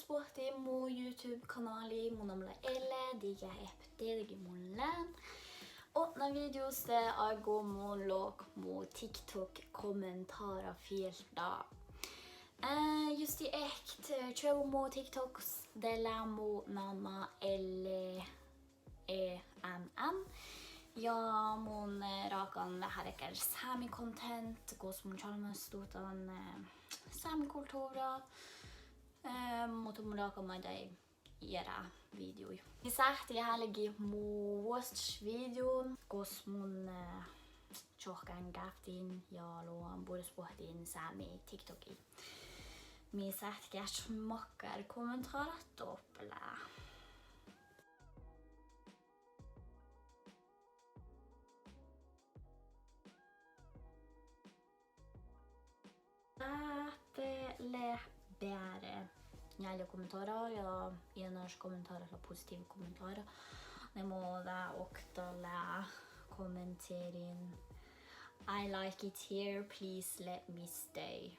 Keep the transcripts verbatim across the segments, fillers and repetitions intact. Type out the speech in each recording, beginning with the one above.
Buohcci mu YouTube-kanálii, mu namma lea Elle, dihte eahpet dieđege mun lean. Otná videos de áiggun mun lohkat mu TikTok kommentára fieldda. Eh, jus dii eat, eh, čuovvut mu TikToks, de lea mu namma Elle, E N N. Ja mun, eh, ráhkadan veahá dakkár sámi content, gos mun čalmmastan, eh, sámi kultuvrra, eh, muhto mun ráhkadan maiddái eará videoi. Mii sáhttit álgit mu vuosttaš videon, gos mun, eh, čohkkán gávttiin ja logan bures buohcci sámi TikTokii. Mii sáhttit geahččat makkár kommentárat doppe lea. Dáppe lea beare njeallje kommentára ja eanaš kommentárat lea positiiva kommentára. Nemo dá okta lea kommenterin: I like it here, please let me stay.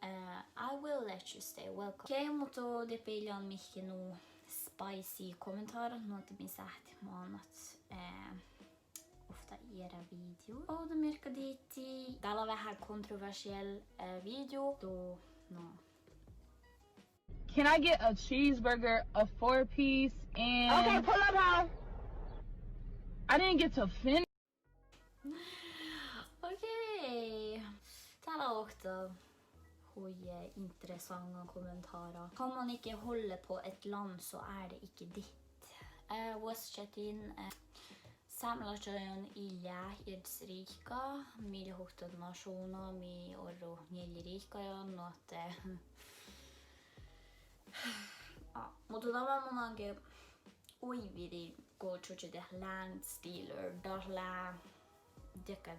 Eh, I will let you stay, welcome. Okei, muhto de billon mihkke nu spicy kommentárat, nu ahte mii sáhttit mannat, eh, ovtta eará video. Ovdamearkka dihte. Dá lea veahá kontroversiell, eh, video. Du, no. Can I get a cheeseburger, a four piece, and... Okay, pull up, huh? I didn't get to finish. Okei. Dá lea okta hui interessanta kommentára. Kan man ikke holde på et land, så er det ikke ditt. Eh, vuosttašattin, eh, sápmelaččain ii leat ieš riikka, mii leat okta našuvdna, mii orrut njeallje riikka ja nu ahte, eh, á, muhto dá lea mun áigge oaivvidin go čužžodit land stealer, dat lea dakkár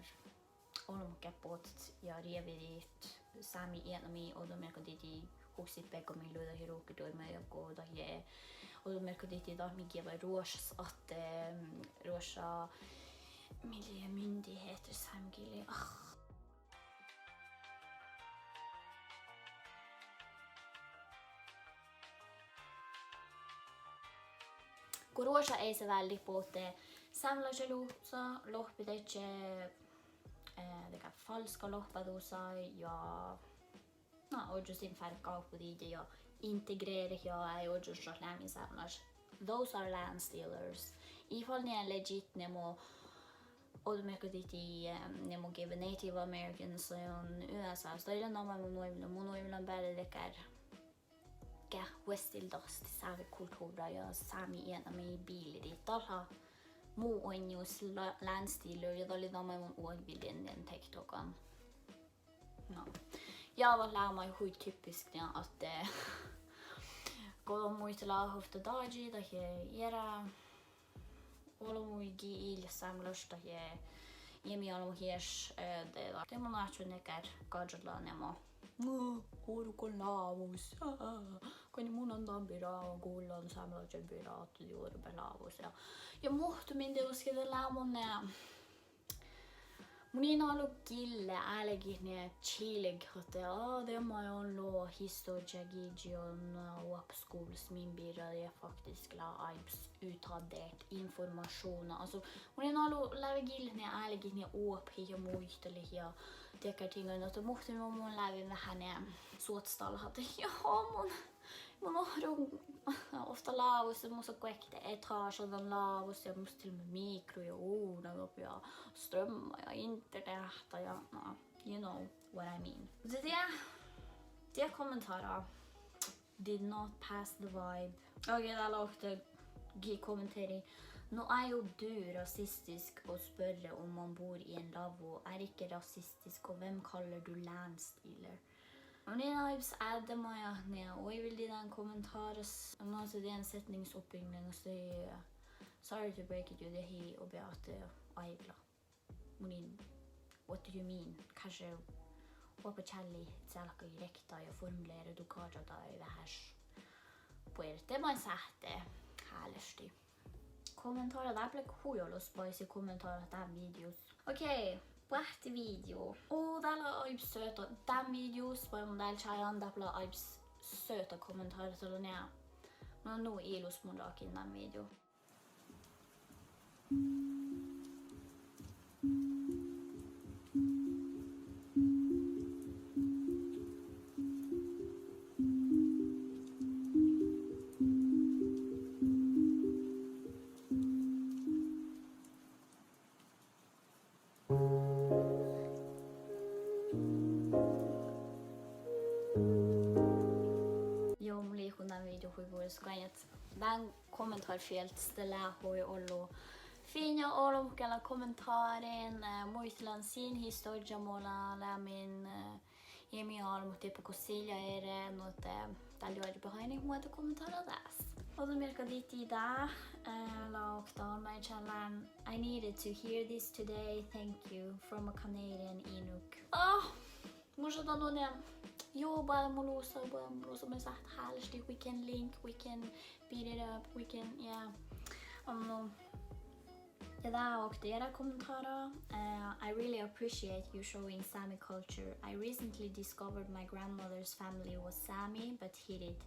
olbmot geat bohtet ja rievidit sámi eatnamii, ovdamearkka dihte huksit begga mii luđat ja ruhkiduvvot ja go dat lea, ovdamearkka dihte dat mii geavai Ruoššas ahte, mm, Ruošša, mii lea myndigheter sámegillii, ah. Go Ruošša eai se váldit bohte sápmelaččaid lusa, lohpidedje, eh, dakkár falska lohpádusaid ja, na, ožžo sin fárret gávpodit ja integreret ja eai ožžo šat leami sápmelaččat. Those are land stealers. Ii fal nie legit nemo, ovdamearkka dihte, eh, nemo give Native Americans, eh, U S A-s. Dat ii lean namai mu oaivvildan, mu oaivvildan beare dakkár geat vuostildastit sámi kultuvrra ja sámi eatnamii bilidit. Dat lea mu oainnus la-, land stealer ja dat lea namai mun oaivvildan dien TikTokan. No. Ja dat lea maid hui typisk nie ahte go don muitala ovtta dáža dahje eará olbmuid gii ii leat sápmelaččat dahje eamit olbmot ieš, eh, de, de mun áhččen dakkár gažalda nemo: Mu, orgon lávus, á, goit mun dan birra, gullan sápmelaččain birra ahte dii orrut lávus ja, ja muhtumin dieđusge de lea mun, eh, mun in álo gille álgit nie čilget ahte, á, de maid on lo-, historia giiđain, eh, oahpaskuvllas min birra, de faktisk lea áibbas utdatert informašuvdna. Ahte mun in álo lávejit gillet nie álgit nie oahpahit ja muitalit ja dakkár tiŋgain, ahte muhtumin mun lávejin veahá nie suohtastallat ahte, ja mun mun orron ovtta lávus, mus lea guokte etaža dan lávus ja mus lea til og med mikro ja ovna doppe ja strømma ja interneahta ja, na, you know what I mean. Muhto dii, dii kommentára did not pass the vibe. Okei, dá lea okta gii kommenterii: Nå er jo du rasistisk å spørre om man bor i en lavvo. Er ikke rasistisk, og hvem kaller du land stealer? Mun in áibbas ádde maid ahte nie oaivvildan dan kommentára, no, ahte dien setningsoppbygging, ahte, sorry to break it, ja, de ii obe ahte áigla. Mun in, what do you mean? Kanskje oahpačalli sealkkai rekta ja formulere du gaža daid veaháš buorre. De maid sáhtte hálaštit. Kommentára, dáppe lea hui olu spicy kommentárat dán videos. Okei, boahtte video. Ó, dá lea áibbas søta dán videos, vai mun dál čájehan, dáppe lea áibbas Søta kommentára, dalle lea: No, nu ilus mun ráhkadan dan video. Juo, mun liikon dán video hui bures, goit dán kommentárafielddas, dat lea hui ollu fiinna olbmot geat leat kommentárain, eh, muitalan sin historjjá mo lea leamaš, eh, iežas álbmot dieppe gos sii lea eret, nu ahte dál juohke beare muitalat kommentára dás. Ovdamearkka dihte dá, eh, lea okta almmážin čállán: I needed to hear this today. Thank you. From a Canadian Inuk. Ah, mun šadden nu, juo, boađe mu lusa, boađe mu lusa, mii sáhtát hálištit, we can link, we can beat it up, we can, yeah. Om nu. Ja dá okta eará kommentára: Uh, I really appreciate you showing Sami culture. I recently discovered my grandmother's family was Sami, but hid it.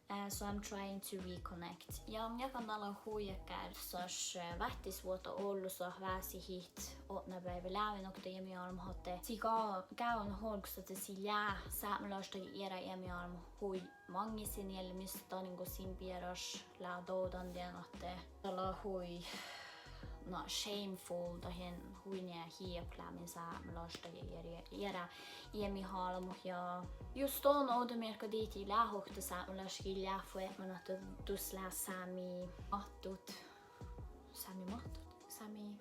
Uh, so I'm trying to reconnect. Ja mii galggan dál hui ektnemielessaš, eh, váttisvuohta ollusat vásihin otná beaivve. Lávejin okta iežas álbmot ahte sii ga-, gávdno olggos ahte sii lea sápmelaččat ja eará iežas álbmot hui maŋŋil sii eallimis, danin go sin bearaš lea dovdan dien ahte dat lea hui, na, shameful, dahje hui nie hieppelámin sápmelaččat ja eará, eará iežas álbmot. Ja jus don ovdamearkka dihte lea okta sápmelaš gii lea fuobmán ahte dus lea sámi máttut. Sámi máttut? Sámi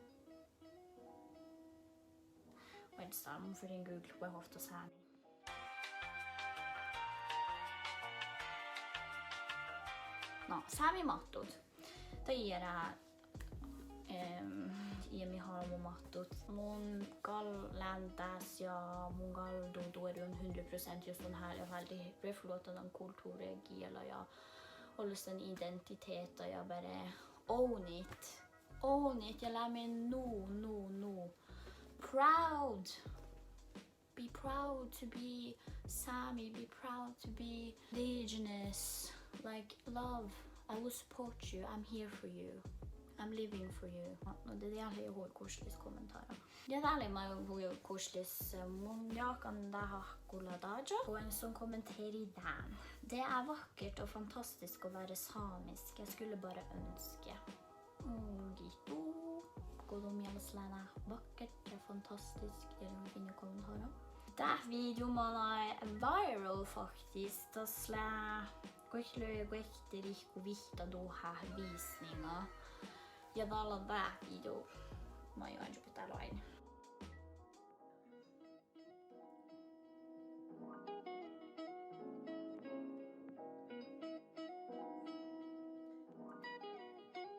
Vait, mun ferten googlet, go ovtta sámi. Na, sámi máttut. Dat eará, ehm, iežas álbmomáttut. Mun gal lean dás ja mun gal duođun hundre prosent jus don háliidit váldit reflektoadan kultuvrra, giela ja olles dan identitehta ja bare own it. Own it ja leamen nu, nu, nu proud. Be proud to be Sámi, be proud to be indigenous. Like, love, I will support you, I'm here for you, I'm living for you. No, de, de lei hui kuvtlaš kommentára. Ja dá lei maid hui kuvtlaš, eh, mun jáhkán dát áhkku lea dáža. Go son kommenterii dán: Det er vakkert og fantastisk å være samisk. Jeg skulle bare ønske. Mun giitu. Go don mielas lea dát vakkert ja fantastisk ja fiinna kommentára. Dát video manai viral faktiskt, das lea goit lea guokte rihku vihtta duhát visninga. Ja dá lea dát video maid oažžut dál oaidnit.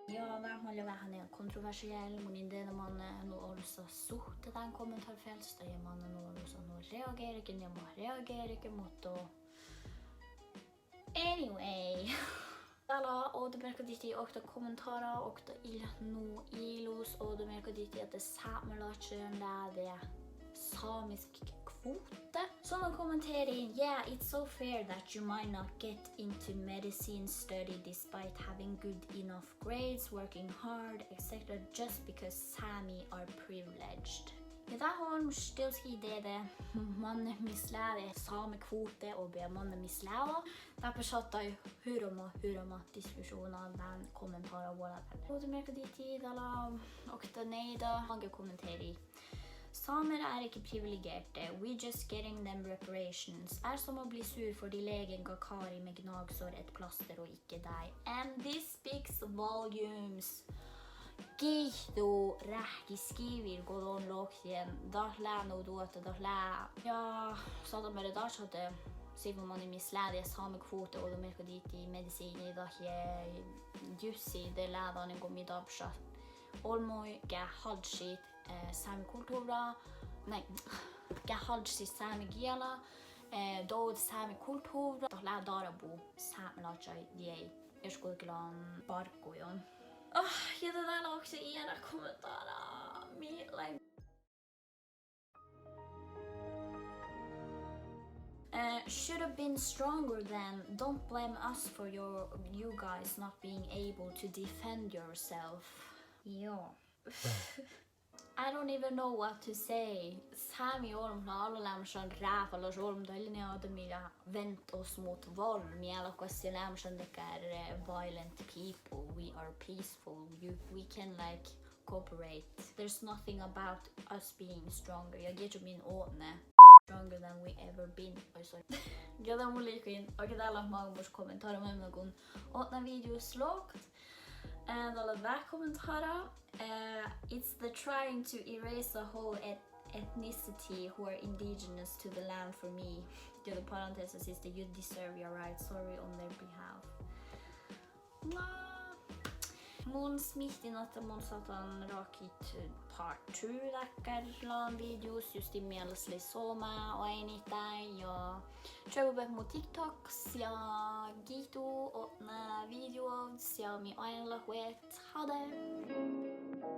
Ja dát maa lea veháš kontroversiell, mun in dieđe manne nu olles suhte dán kommentárafielddas ja manne nu olles nu reageradedje ja mat reageradedje, muhto anyway. Dá lea ovdamearkka dihte okta kommentára, okta ii leat nu ilus, ovdamearkka dihte ahte sápmelaččain lea samisk kvote. Son kommenterii: Yeah, it's so fair that you might not get into medicine study despite having good enough grades, working hard, et cetera, just because Sami are privileged. Ja dát olmmoš dieđusge dieđe manne mis lea de sámi kvote, oaidná manne mis leat. Dáppe šattai hirbmat, hirbmat diskusjohna dán kommentára vuolde. Ovdamearkka dihte dá lea okta nieida, maŋge kommenterii: Samer er ikke privilegerte, we just getting them reparations. Er som å bli sur fordi legen ga Kari med gnagsår et plaster og ikke deg. And this speaks volumes. Giitu ráhkis skivir go don lohken, dat lea nu duohta, dat lea. Ja šaddá mearre dáža ahte sivva manne mis lea de sámi kvote ovdamearkka dihte medisiini dahje jus sii, de lea danin go mii dárbbašit olbmuid geat hálddašit, eh, sámi kultuvra, nei, geat hálddašit sámi giela, eh, dovdet sámi kultuvra, dat lea dárbbaš sápmelaččaide iešguđetlágan bargguin. Ah, ja dat lea okta eará kommentára, mii lei. Uh, should have been stronger then. Don't blame us for your, you guys not being able to defend yourself. Joo. I don't even know what to say. Sámi olbmot leat álo leamašan ráfalaš olbmot dalle, ne, ahte mii leat vent osmut val, mii eat leat goassege leamašan dakkár, eh, violent people. We are peaceful. You, we can, like, cooperate. There's nothing about us being stronger. Ja geaža min odne stronger than we ever been. Oi, sorry. Ja de mun liikojin, okei, dál leat maŋimuš kommentára, mun go odne videos logt. Eh, dál leat veahkkokommentára. Eh, it's the trying to erase a whole et-, ethnicity who are indigenous to the land for me. Ja de parantesis siste, you deserve your right. Sorry on their behalf. Na. Mun smihtten ahte mun sáhtán ráhkadit part two dakkár lánvideos, jus din mielas lei somá oaidnit dán, ja čuovvubehtet mu TikToks ja giitu odne videos ja mii oaidnalat vuot hade.